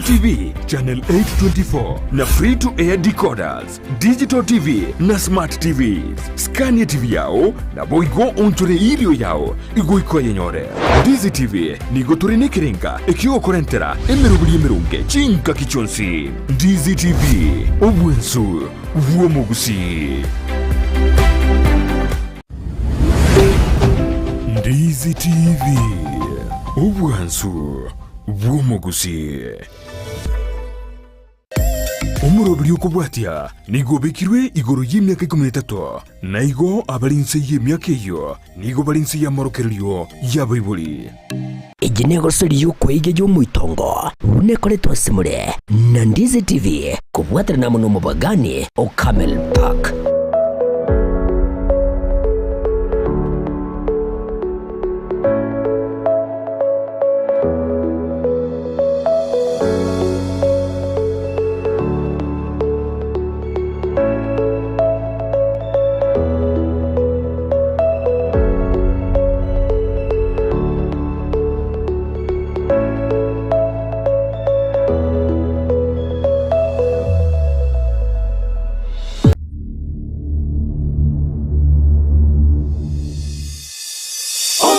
TV channel 824 na free to air decoders, digital TV na smart TVs. Scan etv yao naboigo onchore erio yao igoika oyenyore. Ndizi TV nigo tore nekerenga ekiogokorentera emeroberi emeronge chingaki chionsi. Ndizi TV, obwensu bw'omogusii. Ndizi TV, obwansu bw'omogusii. Omoroberi okobwatia nigo obekirwe igoro y'emiaka ikomi na etato, na igo abare inse y'emiaka eyio nigo bare inse y'amorokererio y'abaibori. Eye negosori y'okweiga y'omoitongo buna ekoretwe ase more na Ndizi TV kobwaterana amo nomobagani o Camel Park.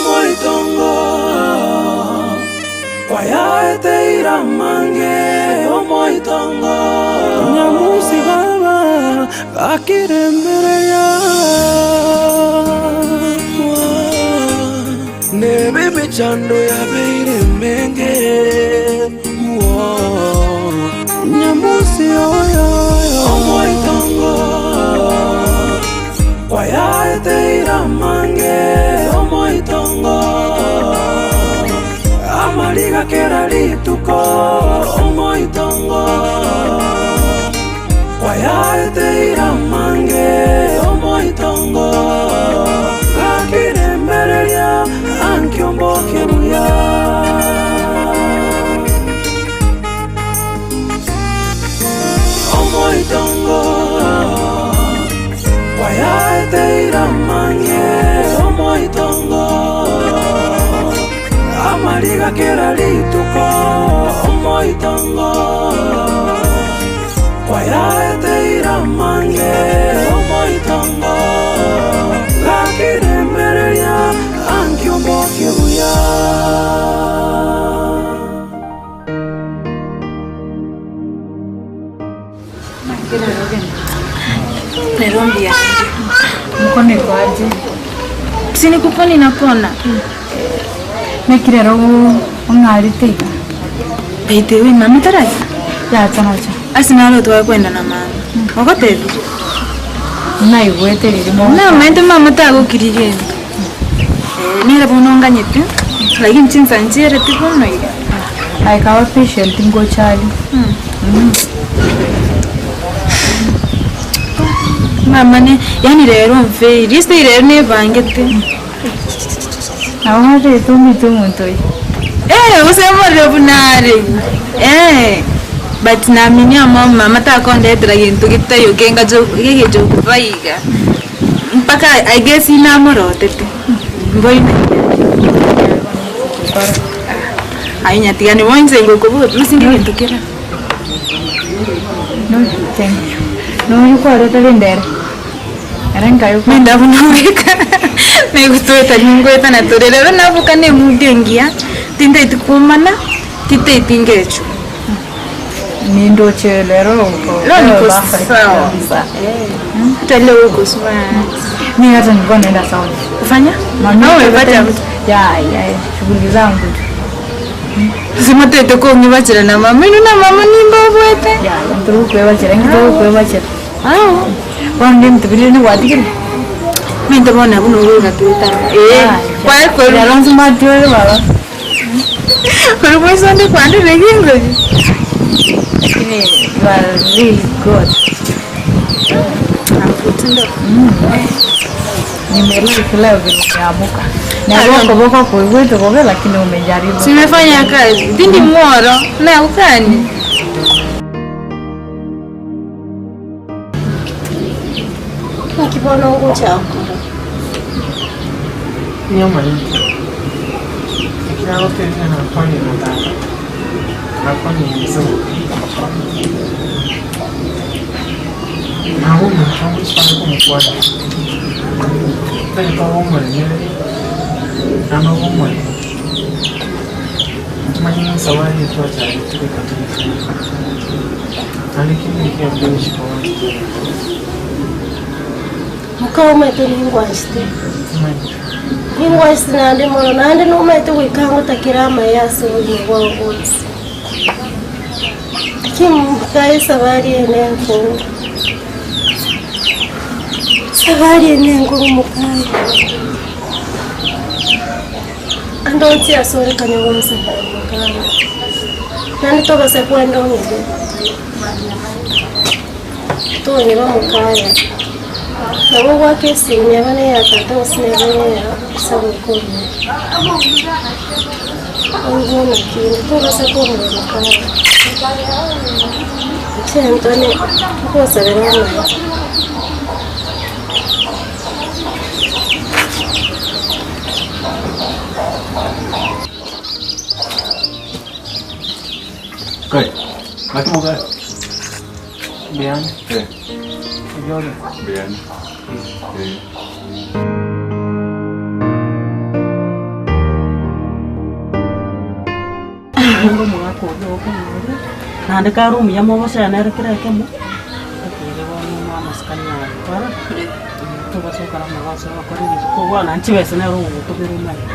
Omoitongo kwayaeteire amange, omoitongo. Nyamusi baba gakirembereria. Nebe emechando yabeire emenge. Nyamusi oyo omoitongo kwayaeteire amange omoitongo amariga kera rituko omoitongo kwayaeteire amange omoitongo gakirembereria ankiombokie buya. Omoitongo kwayaeteire amange omoitongo amariga kera rituko omoitongo kwayaeteire amange omoitongo gakiremereria ankiombokie buya. Rero mbuya Mkono iko aje? Si nikuponi napona. Naki rero ong'arete iga? By the way, mama taracha? Yacha nacha. Ase naro twakwenda na mama. Ogotebire? Naigwete riria mogocha. Namaete mama tagokiri gento. Eh, nere bono onganyete, lakini chinsa nchiereti bono iga. Aye kaba patient ngocha aria. Mama ne, yaani rero omfeiri, ase rero nebangete. Nabo batagete omwite omonto oyo. Eh, gose omorero buna are. Eh, but naamini amo mama takondetera gento getaiyo kengacha gegecha okufa iga. Mpaka I guess inamorotete. Mboino. Aye nyatigani bono inche ngokoboria gose ngegento kera. No, thank you. Nonya kwarete rende ere, ere nkaye okwa- Nenda buna bweka naigotweta ningoetana tore rero naboka na emood engiya, tintaeti komana, titaeti ngechwa. Nindoche rero oko- Leo niko perfect sawa. kabisa. Hata leo uko smart. Mi hata nilikuwa naenda sawa. Kufanya? Mami, Au umepata mtu? Ya, ya, ya, shughuli zangu tu. Simotete kong'ibachera na mama, inwe na mama nimba obwete. Ya, ntoro kwebachera, nkitoro kwebachera. Ao. Bono ndi ntibirire nigwatigire. Minto bono abwo nogo ogatwetana. Eh, kwaye korwa. Rero nsimati ore baba. Korwa moisonde kwandire gingoki. Lakini you are really good. Nimerudi leo vile umeamuka. Na boko boko kuigwete bobe lakini umejaribu. Simefanya kazi. Tindi mworo na ukani. Naki bono ogocha gokora? Niomanyete. Naki nagotebia nakwanire na tata. Nakonyinze. Nabo omonto ogochia komokwania, tari koba omoremere, naende obe omoremu. Ntomanye ng'a esabari eye twachagete goika toikere, naende kende ekiya ngochia koba Moka omanyete ningwanchete, ningwanchete naende mono, naende nomanyete goika ngotakere amaya ase obogima bwao bwonsi. Lakini mokaye esabari eye nenkong'u, esabari eye nenkong'u mokaye, ande onsi ase ore kanya gonsabera mokaye, naende tobasa kwenda ong'ige. Tonyeba mokaya, nabo ogoaka esimi ebe neya tata gose nebe neya ase ogoka omuya. Oigwe naki inde tobasa kong'ura mokaya. Inche Antony nkogosabera amaya. Kai, naki mogaye? Mbuya Eh, Mbuya mbuya. Eh. Naende omogaka oria okomoboria, naende kare omuya mogosea nere kera ekemo, okoira bono omoe amasikani aye, kwarora? Tobasa gokora amagoso gokora ebinto kobua naende chibesa nere ogogotomera omanye.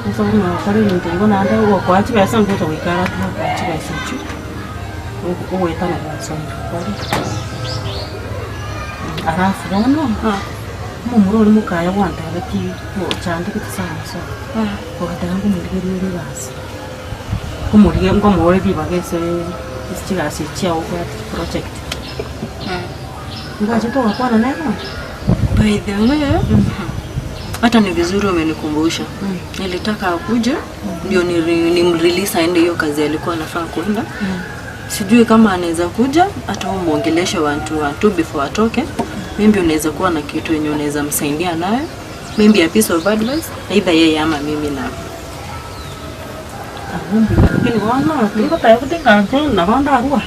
Ase buna ogokora ebinto igo naende ogokoa chibesa ngocha goika are atiga gokoa chibesa echio, ogoetana gwasoire, kwarora? Alafu bono, omomura oria mokaye gwantebetie ochandegete sana sana, ogateba ngomorigerie ore egasi, nkomorigia nkomoore ribaga ase ase chigasi echi chiago obwate chiproject. Ngwachete ogakwana nere bono? By the way, hata ni vizuri umenikumbusha. Nilitaka akuje ndio nimrelease aende hiyo kazi alikuwa anafaa kwenda. Sijui kama anaweza kuja hata umuongeleshe one two one two before atoke. Maybe unaweza kuwa na kitu yenye unaweza msaidia nayo. Maybe a piece of advice either yeye ama mimi na Abwo mbuya, lakini bono tigoteba tinganche nabo ndarwa,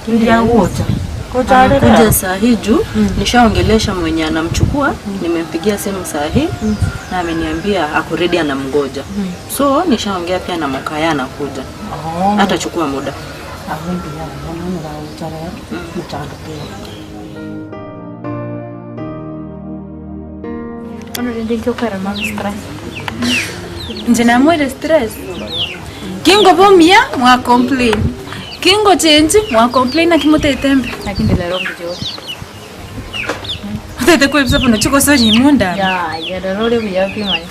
tindiagocha. Gocha are Anakuja rero. saa hii juu nishaongelesha mwenye anamchukua, nimempigia simu saa hii na ameniambia ako ready anamgoja. So nishaongea pia na Mokaya anakuja. Oh. Atachukua muda. Abwo mbuya bono onye bagocha rero, mochando teiyo. Bono rende inki okoerema stress? Inche namoire stress. Kingoba omuya mwa complain, kingo change mwa complain naki motete mbe. Lakini rero mbuya ore. Otete kwebisa buna chigosori imunda. Yaya rero ore buya pi manya.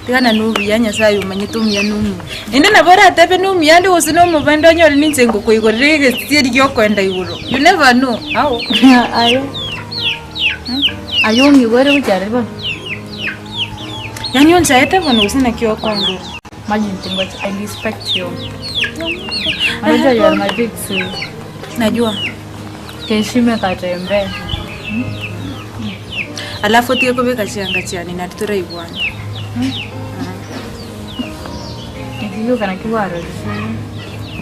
Tigana na obuya Nyasaye omanyete omuya na omuya. Naende nabo oratebe na omuya ande gose na omobe ande onyore ninche ngokoigorera egesieri gia okoenda igoro. You never know. Ao. Aye. Aye ong'igwere gochia are bono. Yaani onchaete bono gose naki okongora. Imagine tingocha I respect you. Unajua you are my big sis. Najua. Heshima katembee. Alafu otige kobeka chianga chiane nari toraigwane. Nikigeuka na kiwaro.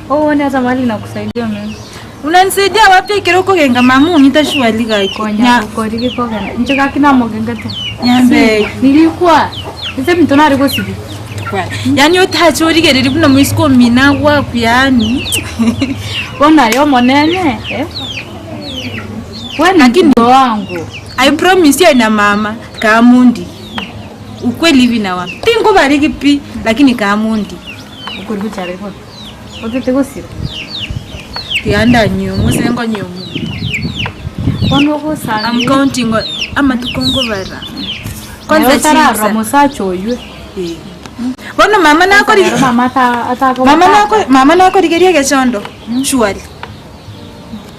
Oh, uone hata mahali nakusaidia mimi. Unanisaidia wapi ekero okogenga mama ong'ita surely gaki. Konya korigi kogenda. Inche gaki namogengete. Nyambeki. Nilikuwa ese minto nare gosibi. Yaani otache origereri buna moisiko omino agwaku yaani. Bono aye omonene eh? We ni mkubwa wangu. I promise you na mama kamundi. Ukweli hivi na wapi? Tingobariki pi lakini kamundi. Ukuri gochara bono. Otete gosira. Tianda nyomo sengo nyomo. Bono ogosanga. I'm counting on amatuko ngobara. Kwanza Kwanza tarara chisa. musacha oywe. Bono mama nakori Mama ata atako. mama nakori mama nakorigeria egechondo. Surely.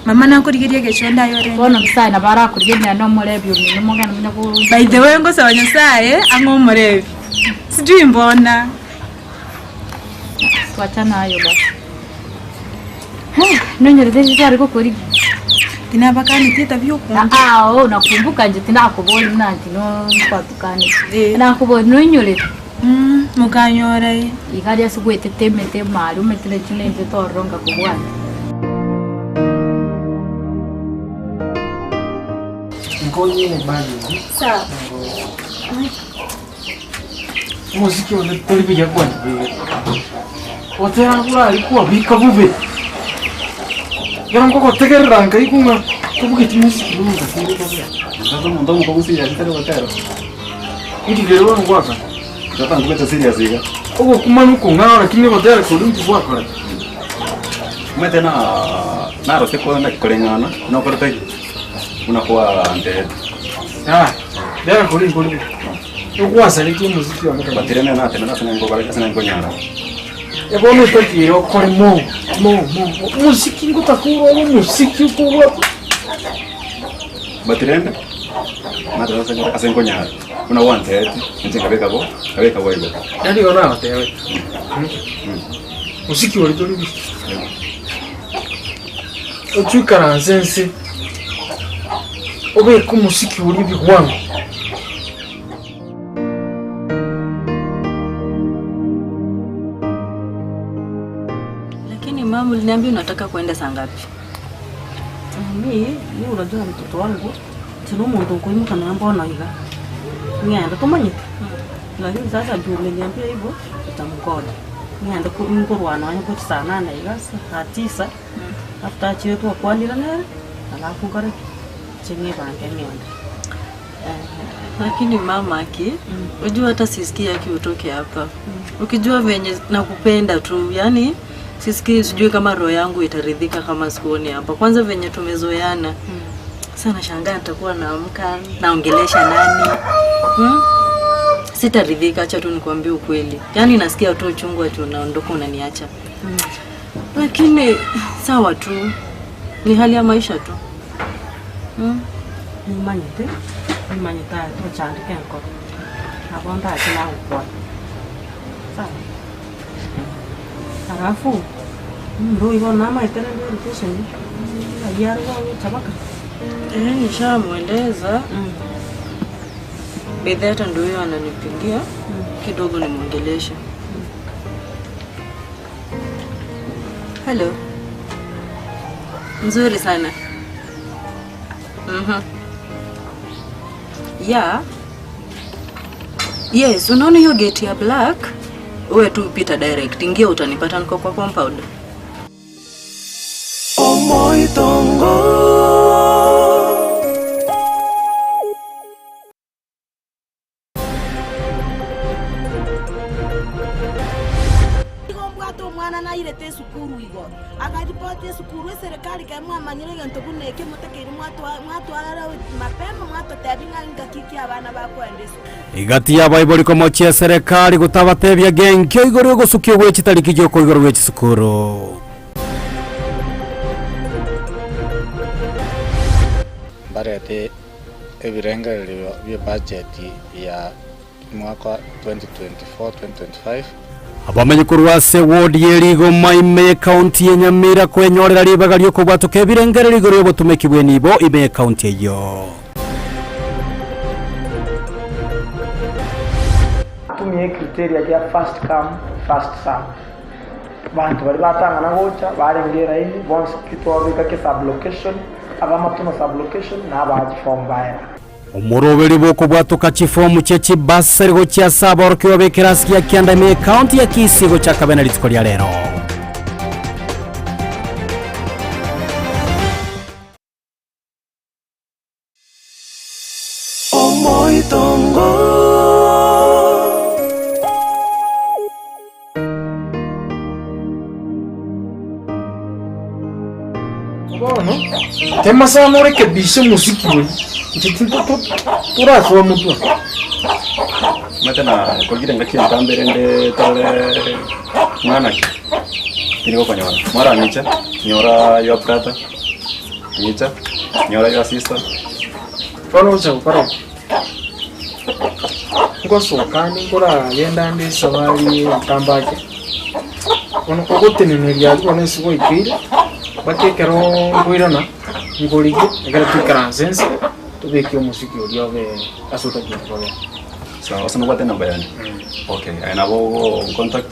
Mama nakorigeria egechondo ayore. Bono msae na barakurigeria no murebi omino mogana muna ku. By the way ngosaba Nyasaye ang'o omorebi. Sijui mbona. Tuachana hayo basi. Nonyerete chari gokori. Tinabakaneti tabia okunge. Ah, oh, nakumbuka nje tinakubona mna ntino kwatukane. Eh. Nakubona nonyorete. Mokanyora ii. Iga aria ase gwetete emete emaaria omete na chinde intwe tororo nkakobwata. Nkonye ebag eye. Sawa. Omosiki one tori buya kwanyebegete. Otera korari kwabika bobe. Ekero nkogotegerera nkaigwa ng'a tobugeti mosiki bono ngatinde kabisa. Sasa omonto omokong'u serious tari gotera. Inki kere bono gwakora? Tata nkobete serious iga. Ogokumana okong'ao lakini ogotera koria inki gwakora? Omanyete na narose ko naki koreng'ana nokorete ki? Buna kwantebeti. Yaya, tera koria nkori bobe. Ogwasaretie omosiki one kabisa. But rende nateme ase ngokora ase nkonyara. Bono otakeire okore mo mo mo omosiki ngotaka ore omosiki okobwata. But rende nateme ase ase nkonyara buna gwantebeti inche nkabeka bo nkabeka bo igo. Yaani igo nagotebeti mosiki oria tori buya. Ochwe ikaranse nse obeke omosiki oria ebigwango. Lakini mama, uliniambia unataka kuenda saa ngapi? Mi, mi unajua mtoto wangu sina omonto okoimoka nonya mbono iga ng'ende tomanyete lakini sasa juu umeniambia hivyo nitamngoja ng'ende ko nkorwa nonya gochia saa nane iga saa tisa after achire twakwanire nere alafu nkore ki inche ng'ebange ng'ende. Lakini mama aki, unajua hata sisikii aki utoke hapa. Ukijua venye nakupenda tu, yani sisikii, sijui kama roho yangu itaridhika kama sikuoni hapa. Kwanza venye tumezoeana. Sasa nashangaa nitakuwa naamka naongelesha nani? Hmm? Sitaridhika, acha tu nikwambie ukweli. Yaani nasikia tu uchungu ati unaondoka unaniacha. Lakini sawa tu, ni hali ya maisha tu. Nimanyete, nimanyete aye tochandeke enkoro, nabo ndache nagokwana, sawa? Alafu, omomura oyio bono namaete rende education, ng'ai are gocha baka? Eh, nishamweleza. Bidhaa hata ndio huyo ananipigia kidogo nimwongeleshe. Hello. Nzuri sana. Yeah. Yes, unaona hiyo gate ya black? Wewe tu pita direct, ingia utanipata niko kwa compound. Omoitongo. Igo mbwate omwana nairete esukuru igoro, akaripoti esukuru, eserekari ekero mwamanyire egento buna eke motakeire mwatwarora mapema mwatotebia ng'a ngaki ki abana bakoenda esukuru. Egati y'abaibori komochia eserekari gotabatebia genkio igoro y'ogosukia gwe chitariki chi'okoigorwa gwe chisukuru. Mbarete ebirengererio bi'ebajeti ya mwaka 2024-2025. Abamenyi korwa ase ward ye Rigoma ime y'ekaunti ya Nyamira kwenyorera ribaga ri'okobwatoka ebirengererio igoro y'obotomeki bw'enibo ime y'ekaunti eyio. Tumia ecriteria gia first come first serve. Abanto baria batang'ana gocha barenge eraini bonsi pi twabeka ke sub-location, ab'amatumo sub-location na abachi form baera. Omoroberi bw'okobwatoka chifomu chie chibasari gochia ase aborokigwa b'ekerasi gia kianda ime y'ekaunti ya Kisii gochaka bene rituko ria rero. Omoitongo. Bono tema sana orekebishe omosiki oria, inche torasoa motwe. Omanyete na korigire engaki entambe rende torore mwana ki, tindi gokonyora. Mwara ng'icha, nyora your brother, ng'icha, nyora your sister. Bono ogocha gokora ki? Ngosoka ande nkoragenda ande esabari entambe ake, bono ogoteneneria aria bono ase gwaikeire, mpaka ekero nkoirana, nkorigie, ekero toikaranse nse, tobeke omosiki oria obe ase otakeire kobera. Sawa, ase nobwate enamba yane? Okay, aye nabo ogoncontact,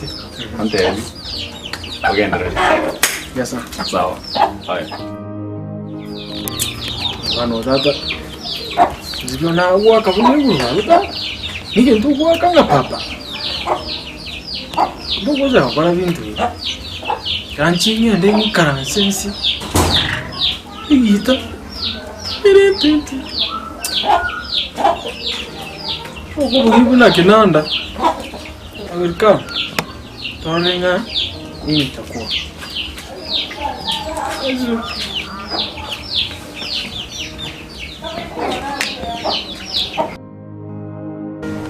ontebi, ogenderere. Yes sir. Sawa, haya. Mwana o tata, nzirio nagoaka buna igoro nago tata, nigento ogoaka ng'a papa, ndogocha gokora binto ebi, ranche ng'ende ng'ikaranse nse, egita, erente nti, okoboria buna kinanda, agirika, torore ng'a ng'ita kwa.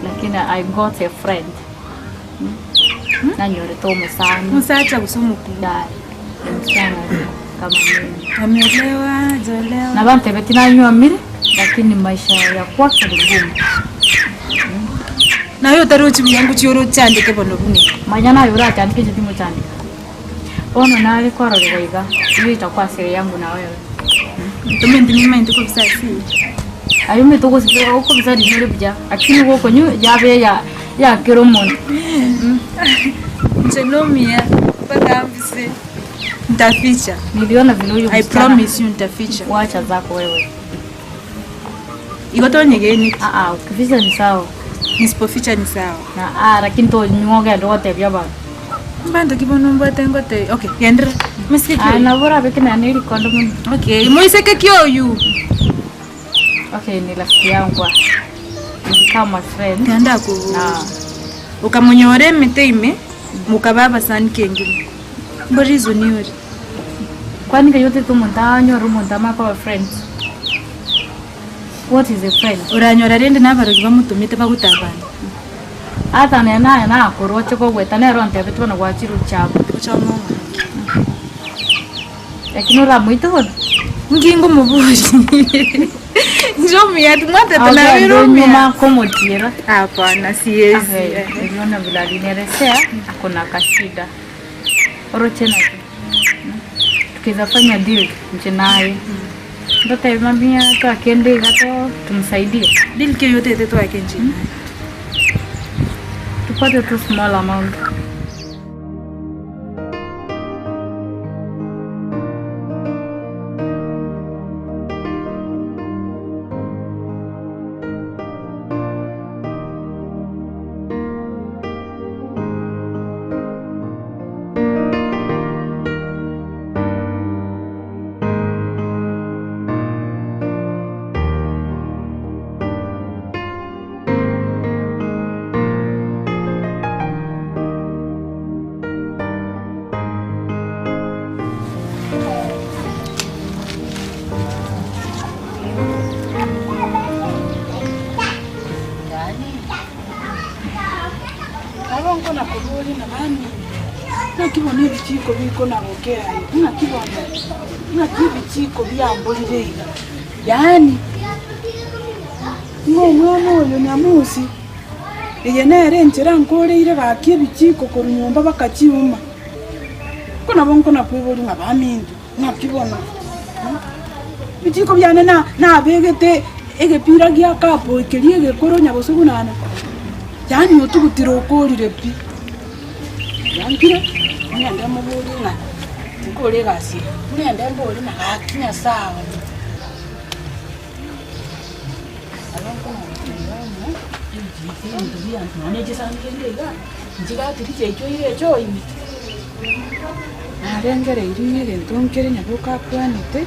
Lakini I got a friend. Hmm? Nanyorete omosani. Musacha gose omokungu? Yaya, Msichana kama mimi. Ameolewa, hajaolewa? Na bantebeti nanywomire lakini maisha ya kwake ni ngumu. Naye otarochi buya ngochia ore ochandeke bono buna iga. Manya naye orachandike inche timochandeka. Bono nare kwarorigwa iga, eyio itakuwa siri yangu na wewe. Ntomanyeti nimanyete kobisa ase eye. Aye omanyete ogosibia okobisa rinyore buya, lakini gokonywa yabe eya ya kera omonto. Inche nomuya mpaka ambise ntaficha. Niliona vile huyu I msichana promise you ntaficha. Wacha zako wewe. Igo tonyegeneti. Ah ah, ukificha ni sawa. Nisipoficha ni sawa. Na ah, lakini tonywa ogende gotebia abanto. Mbanto ki bono mbwate ngotebia? Okay, genderera. Moiseke ki Ah, oyu? nabo orabeke naende erikondo mono. Okay, moiseke ki oyu? Okay, ni rafiki yangu. He become my friend. Genda akobori. Na Okamonyora emete ime, mokaba abasani kengima. Mbo reason ore? Kwani nkai otete omonto anyore omonto amanye koba friends? What is a friend? Oranyora rende nabarogi bamotomete bagotabana. Ata nere naye nakorwa oche kogweta nere ontebeti bono gwachire ochabu. Ochame omwanke. Lakini oramoite bono? Nki ngomobori? Inche omuya timwatete nabeire Ogende omuya. nyuma nkomotiera. Hapana siezi. Okay, niliona vile alinielezea ako na kashida. Oroche naki. Tukiweza fanya deal nche naye. Ndotebi mambia twakende iga to tumsaidie. Deal ki oyo otete twake nche naye? Tupate tu small amount. Nabo nkona-koboria ng'a baminto, naki bono ebichiiko bikona-gokea iga? Ng'aki bono? Ng'aki ebichiiko biamborire iga? Yaani, ng'a omwana oyo Nyamusi, eye nere enchera nkoreire gaki ebichiiko korwa nyomba bakachiuma. Ko nabo nkona-koiboria ng'a baminto, ng'aki bono? Ebichiiko biane na nabegete egepira gia kapo keria egekoro nyagosugunana, yaani otugutire okorire pi. Yankire, ng'ende moborie ng'a tinkore egasi eye, ng'ende mbori ng'a gaki Nyasae one. Nabo nkomotebia ng'a ebichiko ebinto biane nonya chisani rende igaa, nchigatiri chiaichoire echoo ime. Narengereirie ng'a egento nkere Nyaboke akwanete,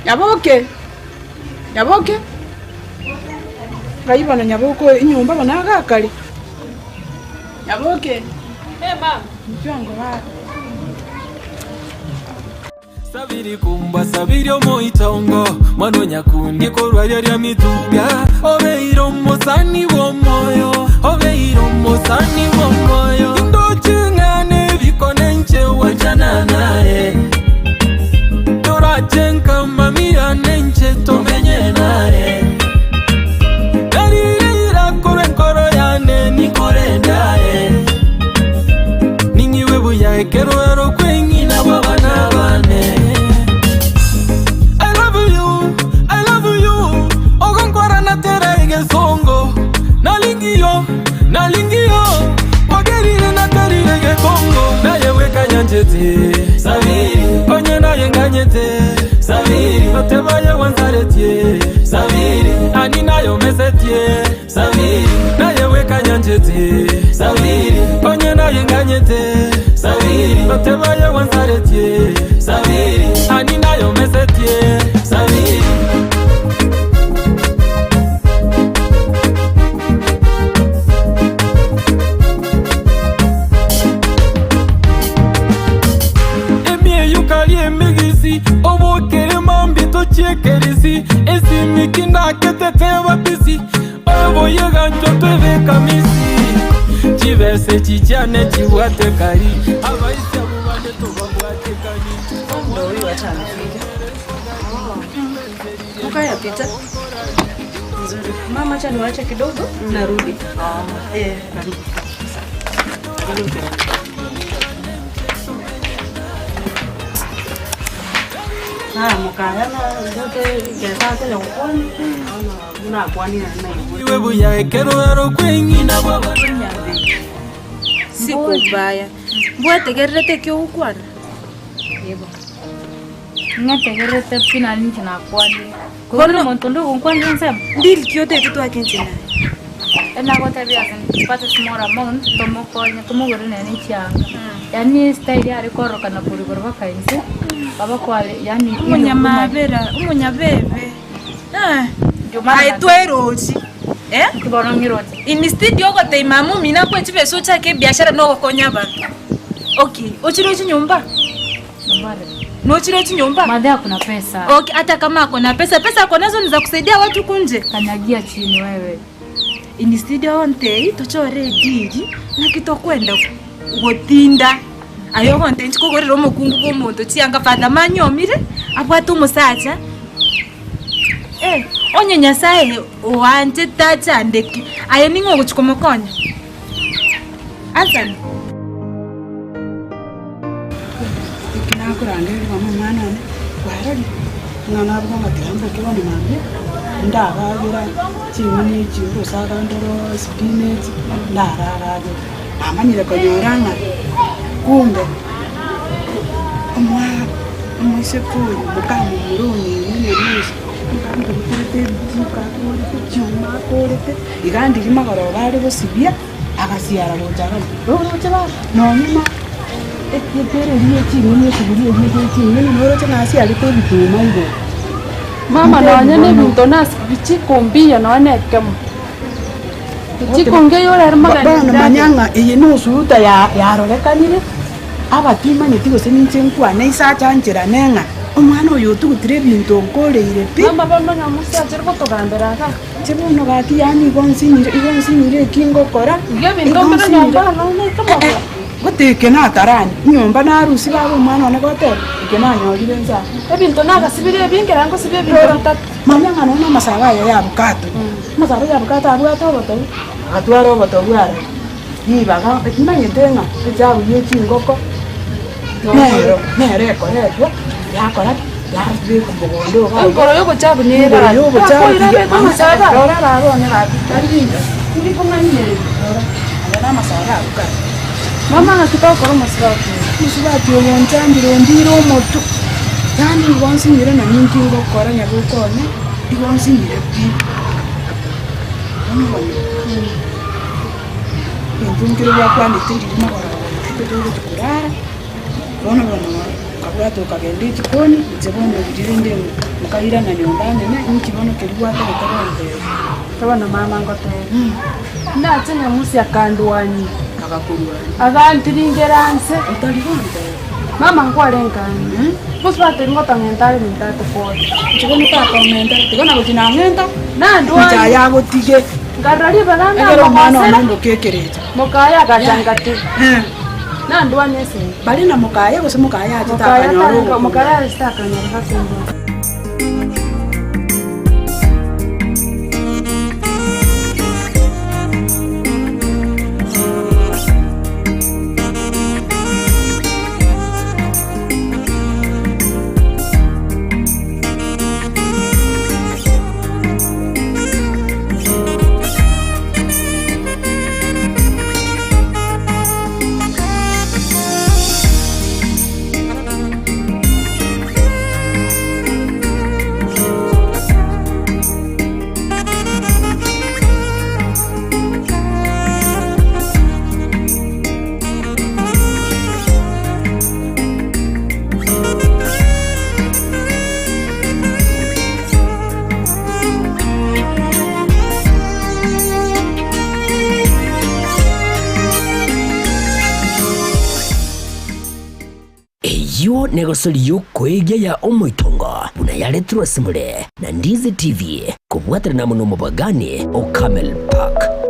Nyaboke! Nyaboke! Ngai bono Nyaboke oyo enyomba bono agakare. Nyaboke! Inchuo ango baba. Sabiri kumba sabiri omoitongo mwana onyakundi korwa riaria mituga obeire omosani bw'omoyo obeire omosani bw'omoyo indoche ng'a nebikone nche wachana naye torache nkamamia nenche tomenye naye Narire irakorwa enkoro yane nikorende aye Ning'iwe buya ekero ero kweng'ina bw'abana bane I love you, I love you Ogonkora natera egesongo Nalingiyo nganyete Sabiri Otebaye wanzaretie Sabiri Ani nayo mesetie Sabiri Naye wekanyanjete Sabiri Onye naye nganyete Sabiri Otebaye wanzaretie Sabiri Ani nayo mesetie Sabiri Emieyukari emegisi obokere mambi tochiekerisi esimiki ndaketete bapisi oboyegancho twebekamisi chibese chichane chibwate kari abaisi abo bande tobabwate kani Ndio huyu hata amefika. Mkaya pita. Nzuri. Mama, acha niwaache kidogo, narudi. Eh, karibu. Ah, mukaya na ndote gesate yokwani. Muna kwani na iwe buya ekerwero kweng'ina bwaba Sikubaya. Mbwategererete kio ukwana. Yebo. Ng'ategererete pi nari inche nakwanire. Kore omonto onde ogonkwanera ensemo? Deal ki otete twake inche naye. Enagotebia ase tupate small amount tomokonye tomogorere nere chianga. Yaani style yare kororokana korwa igoro mpaka inse, baba kware yaani Omonyamabera, omonyabebe. Eh. Aye twerochi. Eh? Bono ng'iroche. Instead yogotebia mama omino akoe chibesa ochake ebiashara nogokonya abanto. Okay, ochirochi nyomba? Nochirochi nyomba? Madhe akuna pesa. Okay, hata kama akona pesa, pesa ako nazo ni za kusaidia watu kunje. Kanyagia chini wewe. Instead ontei tochore ediri naki tokwenda gotinda aye ogontei nchikogorera omokungu bwa omonto chianga father manyomire abwate omosacha eh, onye Nyasaye oanchete achandeke aye ning'o ogochi komokonya? Answer me. Eki nakorangeria bono omwana one, kwarorire, ng'a nabuga ng'a tiga mboke bono mambia, ndabagera ching'eni echi orosaga ndoro spinach, ndararagera. Namanyire konyora ng'a kumbe omwa omoiseke oyo mokamomura ong'ina nyamosi, nigo amboreterete ebichiko akorete chiuma akorete, iga ndiria magoroba are gosibia. Agasiara gocha agwo, Oroche baba, nonye na ekere eria ching'eni esuguri eria eye ching'eni noroche nasiarete ebituma igoro. Mama nonye na ebinto nase bichiko mbiya nonye na ekemo. Bichiko ngeyo orere magani Bono manya ng'a eye nosuruta ya yarorekanire, abatimanyeti gose ninche nkwane ase achancherane ng'a omwana oyo otugutire ebinto nkoreire pi. Mama bono nyamusi achire gotogambera igaa. Inche bono gaki yaani igo nsinyire, igo nsinyire eki ngokora, Iga ebinto igo mbire nsinyire. nyomba nonye Eh, eh, gote eke natarani, nyomba narusia baba omwana one goteba, eke nanyorire nsa aa. Ebinto nagasibire ebi nkera ngosibia ebinto Rora, bitato. manya ng'a nonya amasabo aya ya abukato, amasabo ya abukato abwate obotobu, agatwara obotobu aroro, ribaga nimanyete ng'a echabu ya echingoko, nero, nero ekoretwa, yakora ki? Yabekwa mogondo iga igo. Enkoro y'obochafu niyo Enkoro erare. y'obochafu Akoira tiga- abeke amasabo aya. Rora baba one gaki, tari binto, tindikong'ainereria, rora, aya namasabo abwo kare. Mama ng'aki togokora omosubati oyo? Omosubati oyo onchandire ondire omotwe, yaani igo nsinyire nonye inki ngokora nyaboka one, igo nsinyire pi. Bono bono, egento nkere gwakwanete riria magoroba botuko togochia korara, bono bono okabwata okagenda echikoni, inche bono riria rende nkairana nyomba nyene, inki bono keria gwatagete gontebia. Bono mama ngotebie, Nache nyamusi akandwania, Agakorwania. Agantiringera nse. Otari gontebia. Mama nkwarenge ang'e, mosubati ngotong'enta are ebinto atokonya. Inche bono takong'enta, tiga nagochi nang'enta, Nandwania. inche aye agotige. Nkarora ribaga Ekero omwana one namogosera. ondoka ekerecha. Mokaye agacha ngatiga. Nandwania esegi. Bare na mokaye gose mokaye achete Mokaye akanyora atarenge- obokungu. mokaye achete akanyora gakendwa. negosori y'okoegia ya omoitongo buna yaretirwe ase more na Ndizi TV kobwaterana amo nomobagani o Camel Park.